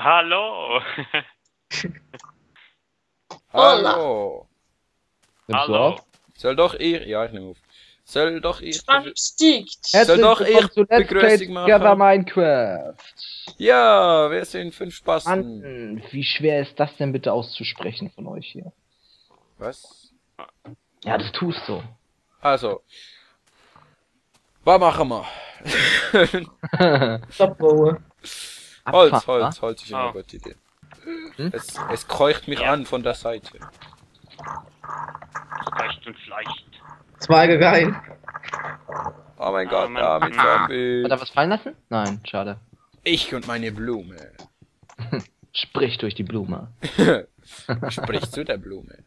Hallo. Hallo. Nimmst du Hallo. auf? Soll doch ihr... Ja, ich nehme auf. Soll doch ihr... Anstiegt. Soll doch ich willkommen zu Let's Play Begrüßung machen? Together Minecraft. Ja, wir sind 5 Spasten. Mann, wie schwer ist das denn bitte auszusprechen von euch hier? Was? Ja, das tust du. Also. Was machen wir? Abbauen. Holz, Abfahren, Holz, Holz ist immer Oh. eine gute Idee. Hm? Es keucht mich Ja. an von der Seite. Leicht und leicht. Zweige rein. Oh mein Oh Gott, Mann. da mit Hat Zombie. er was fallen lassen? Nein, schade. Ich und meine Blume. Sprich durch die Blume. Sprich zu der Blume.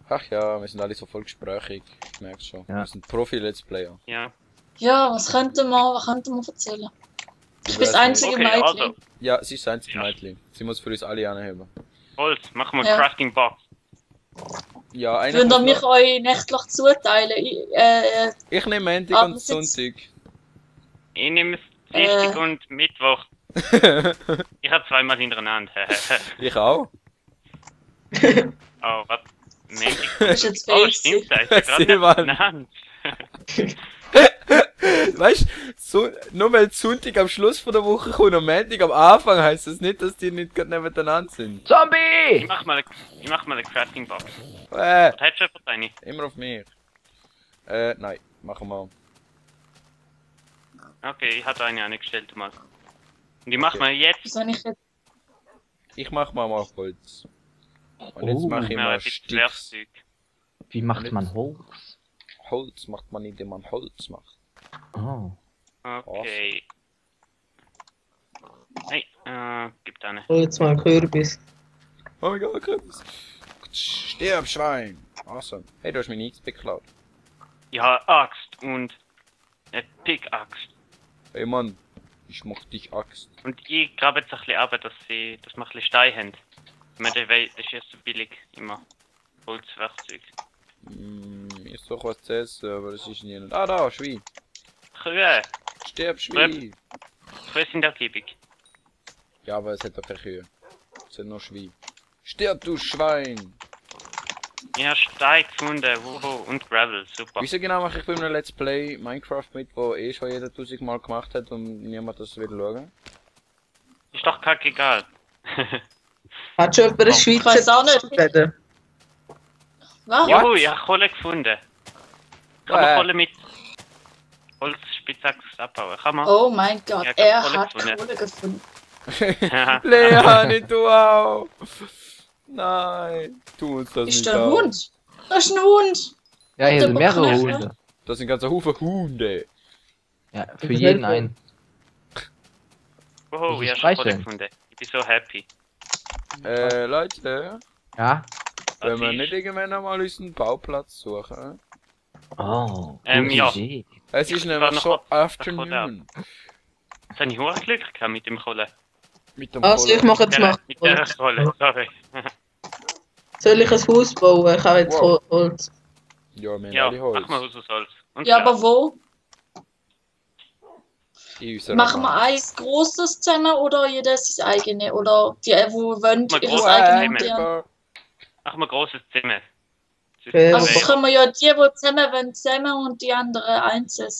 Ach ja, wir sind alle so voll gesprächig. Ich merk's schon. Ja. Wir sind Profi-Let's Player. Ja. Ja, was könnte man erzählen? Ich bin das einzige Okay, Mädchen. also. Ja, sie ist das einzige Ja. Mädchen. Sie muss für uns alle anheben. Holz, machen wir Ja. Crafting Box. Ja, einer Würdet ihr kommt mich noch. euch nächtlich zuteilen? Ich nehme Montag und das jetzt- Sonntag. Ich nehme es Dienstag und Mittwoch. Ich habe zweimal hintereinander. Ich auch. Oh, was? Montag. Das ist jetzt Oh, fake. stimmt, da ist ja gerade Silvan. nicht genannt. Weißt du, so, nur weil Sonntag am Schluss von der Woche kommt und Montag am Anfang, heißt das nicht, dass die nicht gerade nebeneinander sind. Ich Zombie! mach mal eine Crafting Box. Äh, Was hättest du für deine? immer auf mich. Nein, machen wir. Okay, ich hatte eine angestellt mal. Und die machen wir jetzt. Was soll ich jetzt? Ich mach mal Holz. Und jetzt Oh. mache ich Ja, mal ein bisschen Sticks. Werkzeug. Wie macht man Holz? Holz macht man, indem man Holz macht. Oh. Okay. Hey, gibt eine. Oh, jetzt mal Kürbis. Oh mein Gott, Kürbis. Stirb, Schwein. Awesome. Hey, du hast meine XP geklaut. Ja, Axt und eine Pickaxe. Hey Mann, ich mach dich Axt. Und ich grabe jetzt ein bisschen ab, dass wir ein bisschen Stein haben. Ich meine, das ist ja so billig immer. Holzwerkzeug. Ist doch was zu essen, aber das ist nicht. Ah, da, Schwein. Kühe! Stirb, Schwein. Kühe sind ergiebig. Ja, aber es hat doch keine Kühe. Es hat nur Schwein. Stirb, du Schwein. Ich habe Stein gefunden, wuhu, und Gravel, super. Wieso genau mache ich bei einem Let's Play Minecraft mit, wo eh schon jeder 1000 Mal gemacht hat und niemand das will schauen? Ist doch kackegal. Hat schon jemand eine Ich Schweizer weiß auch nicht. Reden? Was? Ja. Juhu, ich habe Kohle gefunden. Kann man Kohle mit Holzspitzachs abbauen? Kann man? Oh mein Gott, Ja, ich hab er Kohle hat gefunden. Kohle gefunden. Leon, du auch! Nein, tu uns das Ist nicht da ein an. Hund? Das ist ein Hund. Ja, hier Der sind mehrere Bockknecht, Hunde. Das sind ganze Haufen Hunde. Ja, für jeden einen. Wuhu, ich habe schon Kohle Streicheln. gefunden. Ich bin so happy. Leute, Ja? wenn wir Was nicht ist? irgendwann einmal unseren Bauplatz suchen. Oh. Ja. gute Idee. Es ist Ich war nämlich noch schon da. Afternoon. Jetzt habe ich hohes Glück gehabt mit dem Kohle. Mit dem Also, ich Kohle. mache jetzt mal. Mit der Kohle, sorry. Soll ich ein Haus bauen? Ich habe jetzt Wow. Holz. Ja, wir haben Ja, alle Holz. mach mal Haus aus Holz. Und Ja, Glas. aber wo? In unserer Machen wir Wand. ein grosses zusammen oder jeder sein eigenes? Oder die, wo wollen, Mal ihres groß eigenen zusammen. Tieren? Mach mal großes Zimmer. Also Also, können wir ja die zusammen wollen, zusammen und die andere einzeln.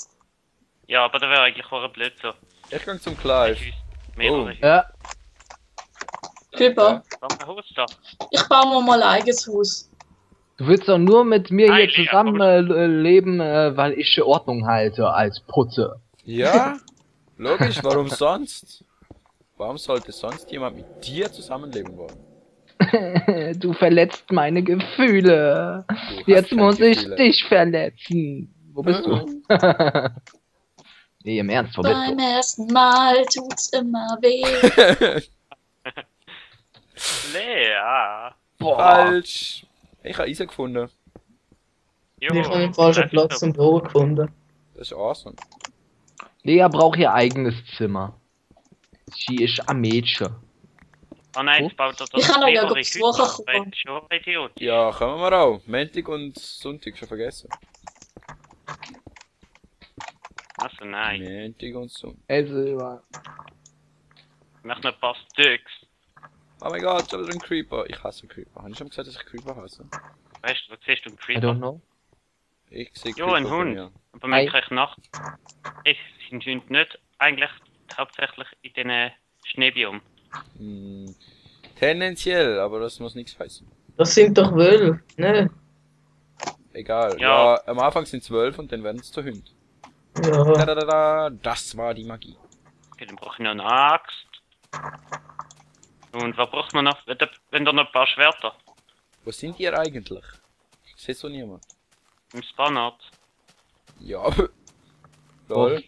ja, aber da wäre eigentlich auch blöd so. Ich gehe zum Clive. Mehrere. Ja. Küber, Mach mal Haus da. ich baue mir mal ein eigenes Haus. Du willst doch nur mit mir hier Heilige zusammen leben, weil ich die Ordnung halte als Putze. Ja? Logisch, warum sonst? Warum sollte sonst jemand mit dir zusammenleben wollen? Du verletzt meine Gefühle. Du hast Jetzt keine muss ich Gefühle. dich verletzen. Wo bist du? Nee, im Ernst, wo bist Beim du? ersten Mal tut's immer weh. Lea. Falsch. Ich habe Eisen gefunden. Juhu. Ich habe den falschen Das ist Platz so. zum Bauen gefunden. Das ist awesome. Lea braucht ihr eigenes Zimmer. Sie ist ein Mädchen. Oh nein, jetzt baut er Ich kann auch ja mehrere kurz Hütten. suchen Das kommen. ist schon ein Idiot. Ja, kommen wir auch. Montag und Sonntag schon vergessen. Also nein. Montag und so. Ey, Silber. Ich mach noch ein paar Sticks. Oh mein Gott, schon wieder ein Creeper. Ich hasse Creeper. Habe ich schon gesagt, dass ich Creeper hasse? Weißt du, was siehst du, ein I Creeper? don't know. Jo, Ich sehe Creeper ein bei Hund. mir. Aber man kriegt Nacht. Ich sind Hunde nicht eigentlich hauptsächlich in diesen Schneebiom. Hm, tendenziell, aber das muss nichts heißen. Das sind doch Wölfe, ne? Egal. Ja. Ja, am Anfang sind 12 und dann werden es zu Hund. Ja. Das war die Magie. Okay, dann brauche ich noch eine Axt. Und was braucht man noch? Wenn da noch ein paar Schwerter. Wo sind ihr eigentlich? Ich sehe so niemand. Im Spawnart. Ja. Lol.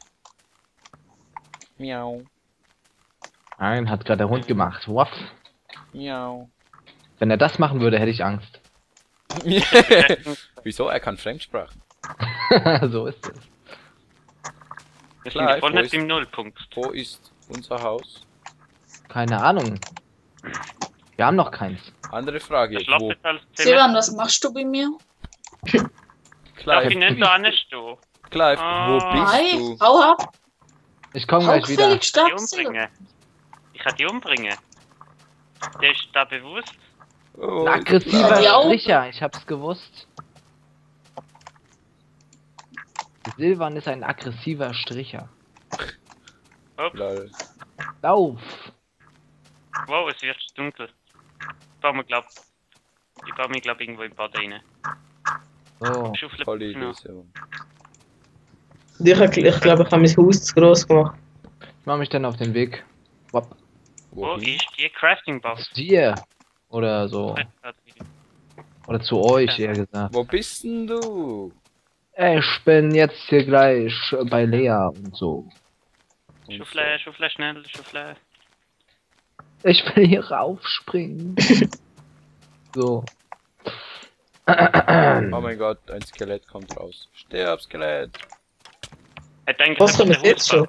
Miau. Nein, hat gerade der Hund gemacht. Waff. Miau. Wenn er das machen würde, hätte ich Angst. Wieso? Er kann Fremdsprachen. So ist es. Wir Klar, sind ja voll wo nicht ist- im Nullpunkt. Wo ist unser Haus? Keine Ahnung. Wir haben noch keins. Andere Frage. Ich schlafe Wo? jetzt alles Silvan, was machst du bei mir? Darf ich Clive, nicht da anstehen? Clive, wo Ah. bist Nein, du? hau ab. Ich komme Hau gleich wieder. gefällig Die stark, Silvan. umbringen. Ich kann die umbringen. Der ist da bewusst. Oh, Ein aggressiver Ja, die auch. Stricher, ich hab's gewusst. Silvan ist ein aggressiver Stricher. Ups. Lol. Lauf! Wow, es wird dunkel. Ich baue mir glaub irgendwo im Bad rein. So. Schaufel Tolle Idee, noch. Simon. Und ich glaube, ich habe mein Haus zu gross gemacht. Ich mach mich dann auf den Weg. Wapp. Wo Wohin? ist die Crafting Box? Zu dir. Oder so. Oder zu euch, eher gesagt. Wo bist denn du? Ich bin jetzt hier gleich bei Lea und so. Und Schaufel, Schaufel, schnell, Schaufel. Ich will hier raufspringen. So. Oh mein Gott, ein Skelett kommt raus. Sterb, Skelett! Hat eigentlich Was nicht kommt jetzt schon?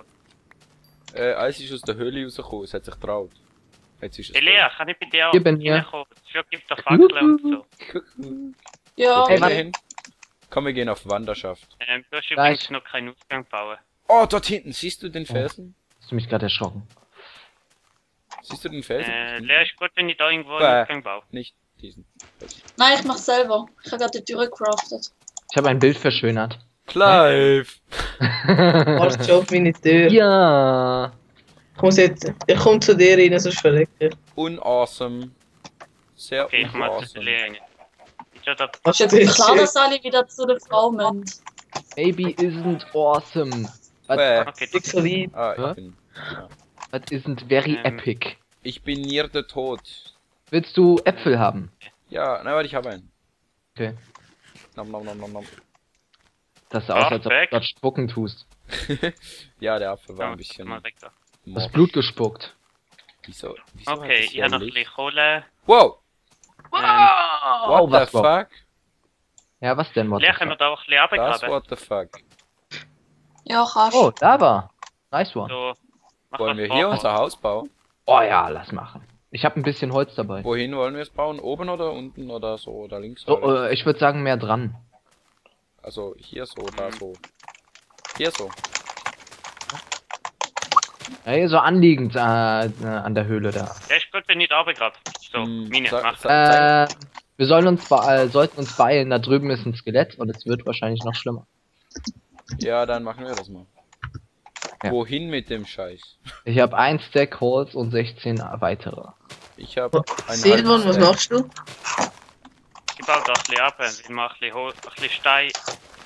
Als ist aus der Höhle rausgekommen, es hat sich getraut. Jetzt ist es Elea, kann ich bei dir Hier bin ich. reinkommen? Es gibt doch Fackeln und so. Ja, Okay, warte. hin. Komm, wir gehen auf Wanderschaft. Du hast Gleich. übrigens noch keinen Ausgang bauen. Oh, dort hinten, siehst du den Felsen? Hast du mich gerade erschrocken? Siehst du den Felsen? Lea, ist gut, wenn ich da irgendwo Bäh. einen Ausgang baue. Nicht diesen. nein, ich mach's selber. Ich habe gerade die Tür gecraftet. Ich habe ein Bild verschönert. Clive! Warte schon auf meine Tür. Ja. Ich komm zu dir rein, sonst verrecke ich. Unawesome. Sehr Okay, ich mach das unawesome. Lea rein. Ist ja da Was Ist jetzt klar, dass alle wieder zu der Frau müssen. Baby isn't awesome. But, Okay, Ich so lieb. Ah, Hä? ich bin. but isn't very epic. Ich bin near the Tod. Willst du Äpfel haben? Ja, nein, warte, ich habe einen. Okay. Nom, nom, nom, nom, nom. Das sah aus, als ob du Perfekt. dort spucken tust. Ja, der Apfel war ja, ein bisschen. mal weg da. Du hast morsch. Blut gespuckt. Wieso Okay, hat das ich habe noch ein Licht? bisschen Kohle. Wow! Oh, What was the war? fuck? Ja, was denn, Lea, können wir da auch ein bisschen Das runtergraben? what the fuck? Ja, kannst. Oh, da war. Nice one. So, mach Wollen was wir hier vor. unser Haus bauen? Oh ja, lass machen. Ich habe ein bisschen Holz dabei. Wohin wollen wir es bauen? Oben oder unten oder so oder links? So, oder rechts? ich würde sagen mehr dran. Also hier so, da so. Hier so. Ey, so anliegend an der Höhle da. Ja, ist gut, wenn ich da runtergrabe. So, Mine, mach. Wir sollen uns sollten uns beeilen. Da drüben ist ein Skelett und es wird wahrscheinlich noch schlimmer. Ja, dann machen wir das mal. Ja. Wohin mit dem Scheiß? Ich habe 1 Stack Holz und 16 weitere. Ich habe Silvan, was machst du? Ich baue da ein bisschen ab, weil wir machen ein bisschen Stein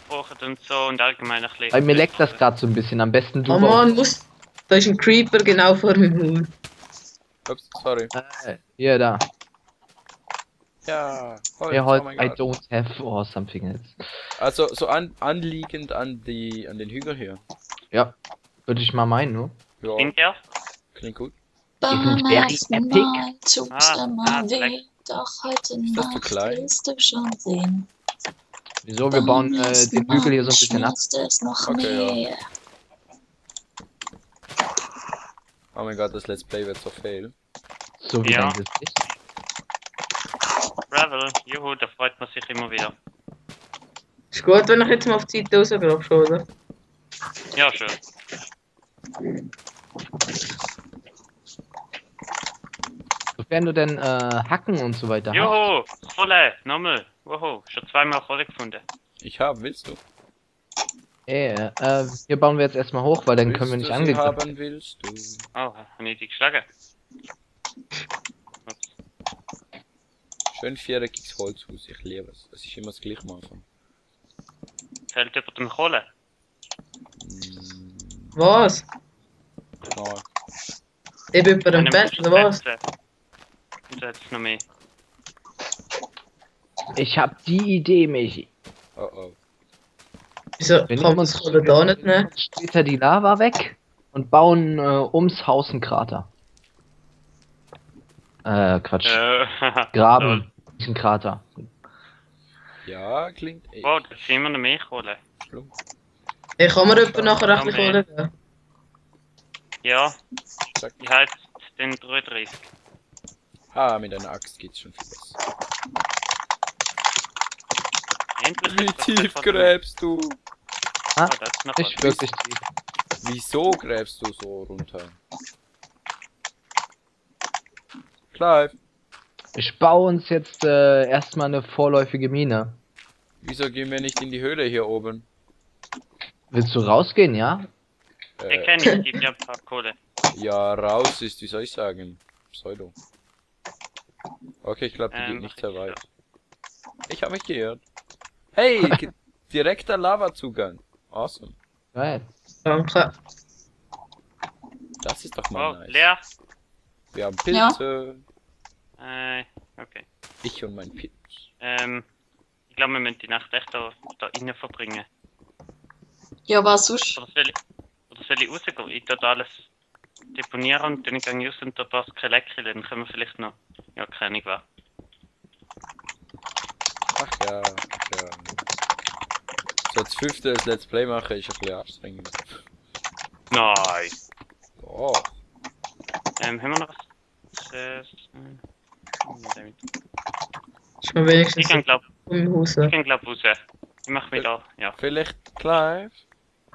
brauchen und so und allgemein ein bisschen... Bei mir leckt das gerade so ein bisschen. Am besten du. Oh Mann, da ist ein Creeper genau vor meinem Haus. Ups, sorry. Hier, da. Ja, Holz, Hier oh Holz, mein I Gott. don't have or something else. Also so anliegend an den Hügel hier. Ja, würde ich mal meinen, ne? Ja, Klingt ja? klingt gut. Isn't very Beim ersten epic. Mal tut's immer vielleicht. weh, doch heute das zu Nacht klein? willst du schon sehen. Wieso? Wir bauen Beim ersten den Hügel hier so ein Mal bisschen ab. schmerzt es noch Okay, ja. mehr. Oh mein Gott, das Let's Play wird so fail. So wie Ja. dein Gesicht. Gravel, juhu, da freut man sich immer wieder. Ist gut, wenn ich jetzt mal auf die Zeit rausgrabst, oder? Ja, schon. Sofern du denn Hacken und so weiter hast. Joho, Kohle, nochmal. Woho, schon zweimal Kohle gefunden. Willst du? Hier bauen wir jetzt erstmal hoch, weil dann können wir Willst nicht du sie angegriffen. haben, willst du? Oh, habe ich die geschlagen? Ups. Schön viereckiges Holzhaus, ich liebe es. Es ist immer das gleiche am Anfang. Fällt über dem Kohle. Was? Nein. Eben über dem Bett, oder was? Und da jetzt noch mehr. Ich hab die Idee, Michi. Oh oh. Wieso Wir kann nehmen man uns das Kohle da nicht nehmen? später die Lava weg und bauen ums Haus einen Krater. Quatsch. Graben. Lol. Nicht einen Krater. Ja, klingt echt Wow, da sehen wir noch mehr Kohle. schlimm. Ich kann mir etwa nachher rechtlich Okay. Kohle geben. Ja, Zack. ich halt den 33. Mit einer Axt geht's schon viel besser. Endlich Wie ist das tief Treffer- gräbst du? Ah, das ist noch Nicht was. wirklich tief. Wieso gräbst du so runter? Clive, Ich baue uns jetzt erstmal eine vorläufige Mine. wieso gehen wir nicht in die Höhle hier oben? Willst du rausgehen, ja? Der kenne ich, gibt ja ein paar Kohle. Ja, raus ist, wie soll ich sagen? Pseudo. Okay, ich glaube, die geht nicht sehr weit. Ich habe mich geirrt. Hey, direkter Lavazugang. Awesome. Geil. Danke. Das ist doch mal Oh, nice. leer. Wir haben Pilze. Okay. Ich und mein Pilz. Ich glaube, wir müssen die Nacht echt da innen verbringen. Ja, was sonst? Oder soll ich rausgehen? Ich tue alles deponieren und dann gehe ich raus und da ein paar Skelette, dann können wir vielleicht noch... Ja, keine Ahnung was. Ach ja, ja. So als fünftes Let's Play machen ist ein bisschen anstrengend. Nein. Oh, Haben wir noch was? Ist mir wenigstens Ich kann glaub im Haus. raus. Ich mach wieder... Ja. vielleicht Clive?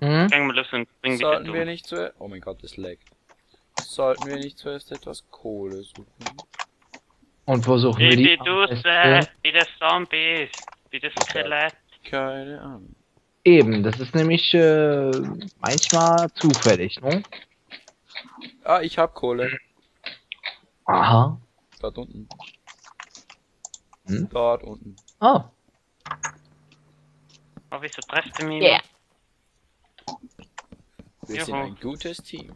Hm? Gehen wir los und bringen dich Sollten wir um. nicht zuerst... Oh mein Gott, das lag. Sollten wir nicht zuerst etwas Kohle suchen? Und wo suchen wir Ich die? bin draussen, bei den Zombies, bei den Skeletten. Keine Ahnung. Eben, das ist nämlich manchmal zufällig, ne? Ah, ich hab Kohle. Aha. Dort unten. Hm? Dort unten. Oh. Oh, wieso trefft er mich? Yeah. Wir sind Juhu. ein gutes Team.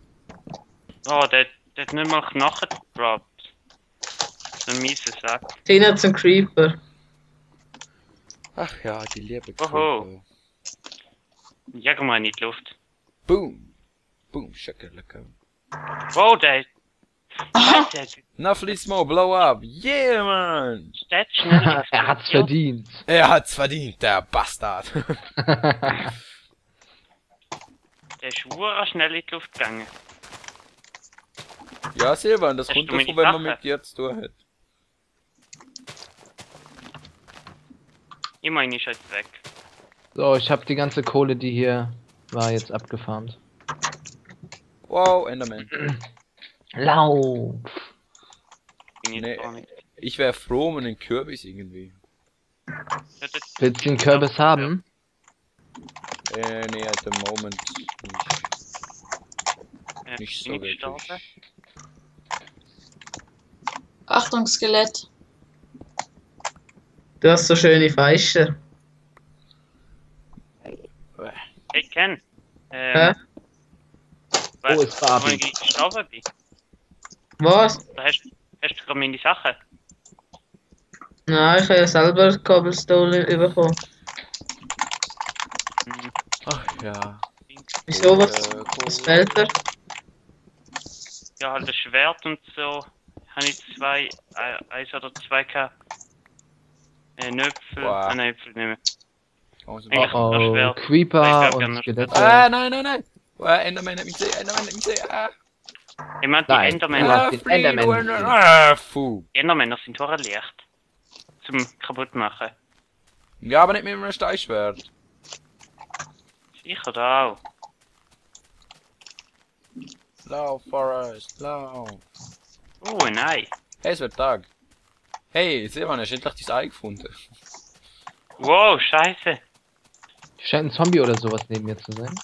Oh, der hat nicht mal Knochen gedroppt. So ein mieser Sack. Tina zum Creeper. Ach ja, die liebe Oho. Creeper. Jag mal in die Luft. Boom. Boom, shakalaka. Wow, der Enough Lismo, blow up. Yeah, man. steht schnell. Er hat's verdient. Er hat's verdient, der Bastard. Der ist schnell in die Luft gegangen. Ja, Silvan, das Hast kommt du meine davon, wenn man Sache? mit dir zu tun hat. Ich meine, ist jetzt weg. So, ich habe die ganze Kohle, die hier war, jetzt abgefarmt. Wow, Enderman. Lauf. Bin ich Nee. jetzt auch nicht. Ich wäre froh um einen Kürbis irgendwie. Ja, das- Willst du den Kürbis haben? Nee, at the moment nicht bin so ich gestorben? wirklich. Achtung, Skelett. Du hast so schöne Feiste. Hey, Ken. Hä? Weißt Wo ist du, Barbie? wo ich gestorben bin? Was? Da hast du gerade meine Sachen? Nein, ich habe ja selber Cobblestone bekommen. Hm. Ach ja. Wieso? Was Kohle. fehlt dir? Ja, halt das Schwert und so. Habe ich eins oder zwei gehabt. Nöpfel. Wow. Nein, Äpfel nicht mehr. Also, Eigentlich Oh, das oh, Schwert. Creeper Ich glaub, und gerne Skelette. ah, nein. Enderman hat mich gesehen, Enderman hat mich gesehen. Ah, Ich meine, die Nein. Endermänner. Ja. ah den free, Enderman du gesehen. Fu. Die Endermänner sind auch Licht. Zum kaputt machen. Ja, aber nicht mit einem Steinschwert. Sicher da auch. Lauf, Forrest, lauf. Oh, ein Ei. Hey, es wird Tag. Hey, Silvan, hast du endlich dein Ei gefunden? Wow, scheiße. Scheint ein Zombie oder sowas neben mir zu sein.